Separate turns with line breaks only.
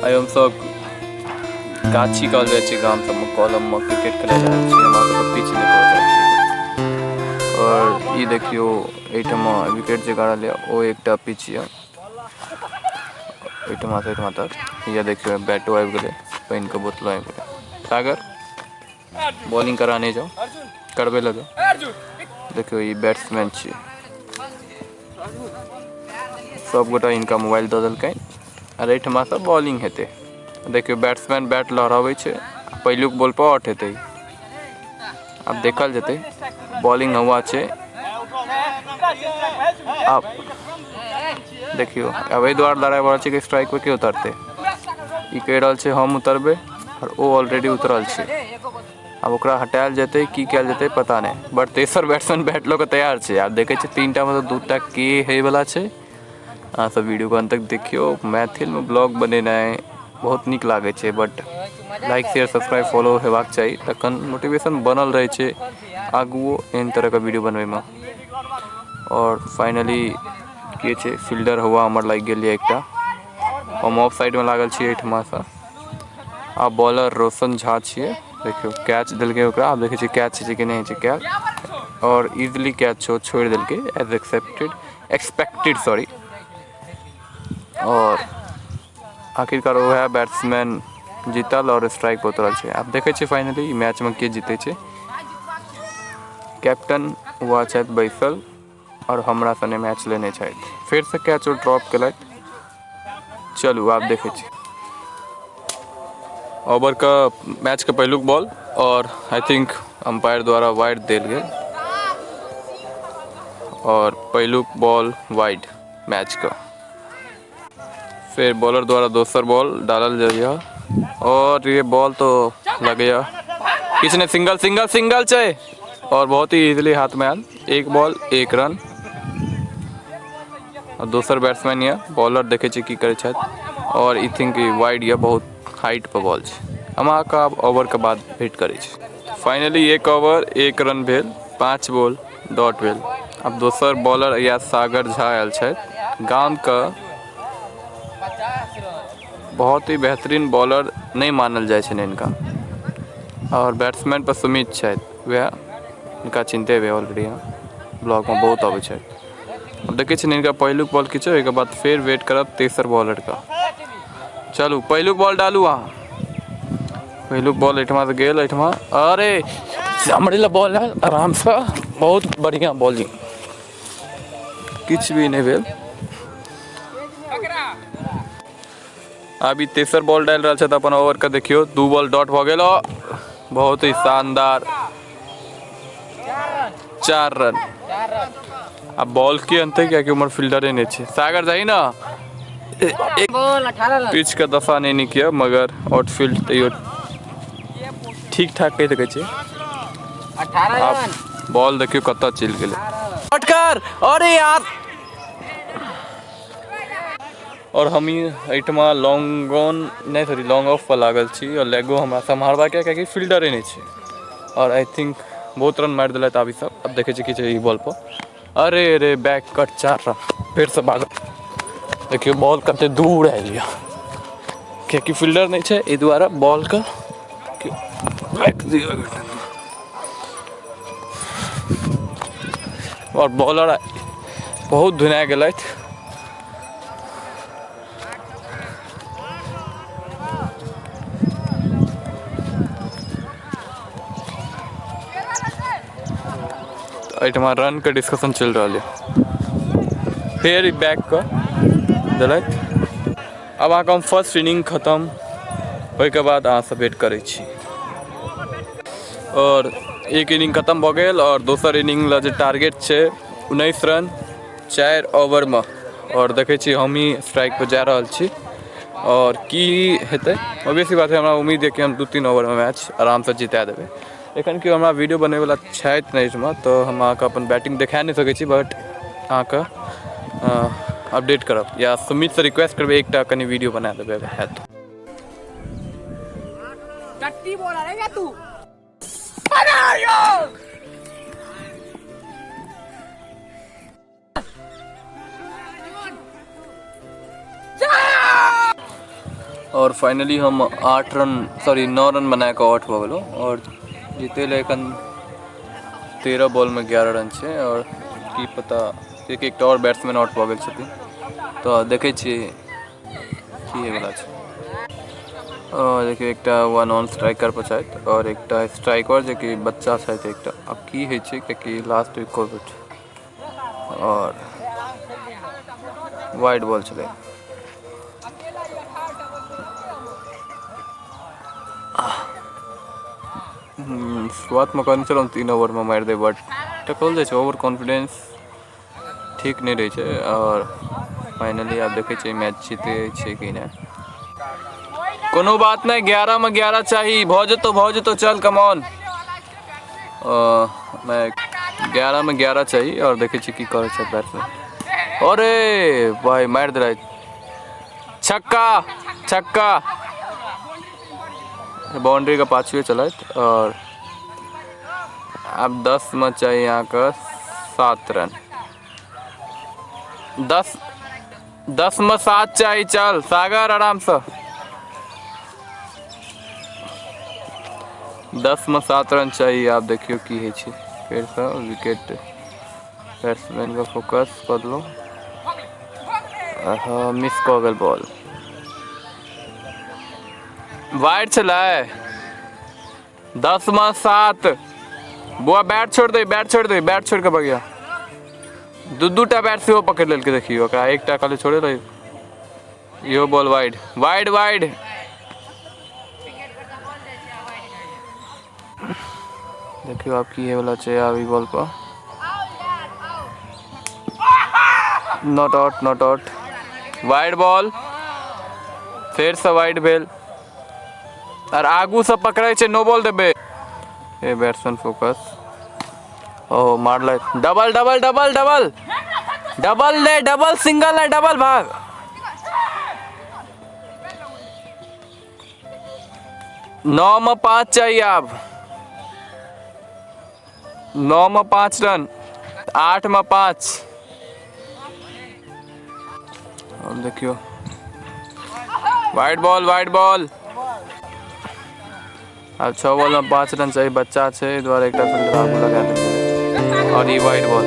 आइ हमसब गाछी कहल जाइ छै गाम सबमे, कलममे क्रिकेट खेलै लए आयल छी। हमरा सबके पिच देखल जाइ छै। आओर ई देखियौ, एहिठमा विकेट जे गाड़ल यऽ ओ एकटा पिच यऽ, एहिठमा से एहिठमा तक। ये देखियौ, बैटो आबि गेलै, पानिके बोतलो आबि गेलै। सागर, बॉलिंग कराने जाओ, करबे लगे। देखियौ, ई बैट्समैन छियै। सब गोटा हिनका मोबाइल दऽ देलकनि आर एहिठमासँ बॉलिंग हेतै। देखियौ, बैट्समैन बैट लहराबै छै। पहिलुक बॉल पर आउट हेतै, आब देखल जेतै। बॉलिंग हुआ छै। आब देखियौ, आब एहि दुआरे लड़ाइ भऽ रहल छै कि स्ट्राइक पर के उतरतै। ई कहि रहल छै हम उतरबै आओर ओ ऑलरेडी उतरल छै। आब ओकरा हटायल जेतै की कयल जेतै पता नहि, बट तेसर बैट्समैन बैट लऽ कऽ तैयार छै। आब देखै छियै तीनटामे सँ दूटा के होइवला छै। अहाँ सब वीडियोके अंत तक देखियौ। मैथिलमे ब्लॉग बनेनाइ बहुत नीक लागै छै, but like share subscribe follow हेबाक चाही, तखन मोटिवेशन बनल रहै छै आगुओ एहन तरहके वीडियो बनबैमे। आओर फाइनली के छै फील्डर हुआ हमर लागि गेल यऽ एकटा। हम ऑफ साइडमे लागल छी एहिठमासँ। आ बॉलर रोशन झा छियै। देखियौ, कैच देलकै ओकरा। आब देखै छियै कैच होइ छै कि नहि होइ छै कैच। आओर इजिली कैच छोड़ि देलकै, एज एक्सेप्टेड, एक्सपेक्टेड सॉरी। आओर आखिरकार वएह बैट्समैन जीतल आओर स्ट्राइक पर उतरल छै। आब देखै छियै फाइनली ई मैचमे के जीतै छै। कैप्टन हुआ छथि बैसल आओर हमरा सने मैच लेने छथि। फेरसँ कैच ओ ड्रॉप केलथि। चलू, आब देखै छी ओवरके मैचके पहिलुक बॉल आओर I think umpire द्वारा वाइड देल गेल आओर पहिलुक बॉल वाइड मैचके। फेर बॉलर द्वारा दोसर बॉल डालल जाइए और ये बॉल तो लगैया किछु नहि, सिंगल सिंगल सिंगल छै और बहुत ही इजीली हाथ में आयल। एक बॉल एक रन। और दोसर बैट्समैन यऽ बॉलर, देखै छी की करै छथि। और ई थिंक वाइड यऽ, बहुत हाइट पर बॉल छै। हम अहाँके आब ओवरके बाद भेंट करै छी। फाइनली एक ओवर एक रन भेल, 5 बॉल डॉट भेल। आब दोसर बॉलर या सागर झा आयल छथि। गामके बहुत ही बेहतरीन बॉलर नहि मानल जाइ छनि हिनका। और बैट्समैन पर सुमित छथि, वएह हिनका चिन्हते हेबै ऑलरेडी, ब्लॉगमे बहुत अबै छथि। आब देखै छियनि हिनका पहिलुक बॉल की छै। ओहिके बाद फेर वेट करब तेसर बॉलरके। चलू, पहिलुक बॉल डालू अहाँ। पहिलुक बॉल एहिठमा से गेल एहिठमा। अरे, हमरे लए बॉल आयल आरामसँ। बहुत बढ़िआँ बॉलिंग, किछु भी नहि भेल। आब ई तेसर बॉल डालि रहल छथि अपन ओवरके। देखियौ, दू बॉल डॉट भऽ गेल। बहुत ही शानदार, 4 रन। आब बॉल के अनतै, कियाकि उम्हर फील्डरे नहि छै। सागर, जाही ने।
Ball 18 run.
पिच के दशा नहि नीक यऽ, मगर आउटफील्ड तैयो ठीक ठाक कहि सकै छी।
18
आब
रन।
बॉल देखियौ कतऽ चलि गेलै। फटकर, अरे यार! और हम ई एहिठमा लॉन्ग ऑन नहि, सॉरी, लॉन्ग ऑफ पर लागल छी और लेगो हमरा सम्हारबाक यऽ, कियाकि फील्डरे नहि छै। और I think बहुत रन मारि देलथि आब ई सब। आब देखै छी की छै ई बॉल पर। अरे रे, बैक कट, 4 रन। फेरसँ भागल। देखियौ, बॉल कते दूर आयल यऽ, कियाकि फील्डर नहि छै, एहि दुआरे बॉलके राखि दियौ। और बॉलर बहुत धुना गेलथि। एहिठमा रनके डिस्कशन चलि रहल यऽ। फेर ई बैक कऽ देलथि। आब अहाँके हम फर्स्ट इनिंग खतम होइके बाद अहाँसँ भेंट करै छी। और एक इनिंग खतम भऽ गेल और दोसर इनिंग लए जे टारगेट छै 19 रन 4 ओवरमे। और देखै छी, हमही स्ट्राइक पर जा रहल छी और की हेतै। ऑब्वियसली बात है, हमरा उम्मीद है कि हम 2-3 ओवरमे मैच आरामसँ जिता देबै। एखन केओ हमरा वीडियो बनबैवला छथि नहि एहिठमा, तऽ हम अहाँके अपन बैटिंग देखा नहि सकै छी, बट अहाँके अपडेट करब या सुमितसँ रिक्वेस्ट करबै एकटा कनि वीडियो बना देबै अगर हैत।
टट्टी बोला रे तू।
आओर फाइनली हम 8 रन सॉरी 9 रन बना कऽ आउट भऽ गेलहुँ। आओर जीतै लए एखन 13 बॉलमे 11 रन छै। आओर की पता एक एकटा आओर बैट्समैन आउट भऽ गेल छथिन, तऽ देखै छियै की होइवला छै। देखियौ एकटा वन ऑन स्ट्राइकर पर छथि आओर एकटा स्ट्राइकर जेकि बच्चा छथि एकटा। आब की होइ छै, कियाकि लास्ट विकेट आओर वाइड बॉल छलै। शुरुआतमे कहने छलहुँ 3 ओवरमे मारि देब, बट टकल जाइ छै, ओवर कॉन्फिडेंस ठीक नहि रहै छै। आओर फाइनली आब देखै छियै मैच जीते छै कि नहि। कोनो बात नहि, 11 मे 11 चाही, भऽ जेतौ भऽ जेतौ, चल कमॉन। मैं 11 मे 11 चाही। आओर देखै छियै की करै छै बैट्समैन। अरे भाई मारि देलै, छक्का छक्का, बाउंड्री के पाछुए चलत। और आब 10 में चाहिए अहाँके 7 रन, 10 में 7 चाहिए। चल सागर आराम से, 10 में 7 रन चाहिए। आप देखियो की होइ छै। फेर से विकेट बैट्समैन के फोकस कऽ देलहुँ। मिस कऽ गेल बॉल, वाइड छलै। 10 में 7। बुआ बैट छोड़ दे, बैट छोड़ दे, बैट छोड़ के भगिया। दू दू टा बैट सेहो पकड़ि लेलकै। देखियौ ओकरा एकटा खाली छोड़े रही। इहो बॉल वाइड वाइड वाइड। देखियौ आब की होइवला छै। आब ई बॉल पर not out, not out, wide ball, फेरसँ वाइड भेल। आर आगूसँ पकड़ै छै, नो बॉल देबै। ए बैट्समैन फोकस, ओ मारलै double double double double double ले, डबल सिंगल है, डबल भाग। 9 में 5 चाहिए आब, 9 में 5 रन, 8 में 5। अब देखियो वाइड बॉल वाइड बॉल। आब 6 बॉल में 5 रन चाहिए, बच्चा छै, एहि दुआरे एकटा फील्डर आगू लगा देलकै। और ई वाइड बॉल,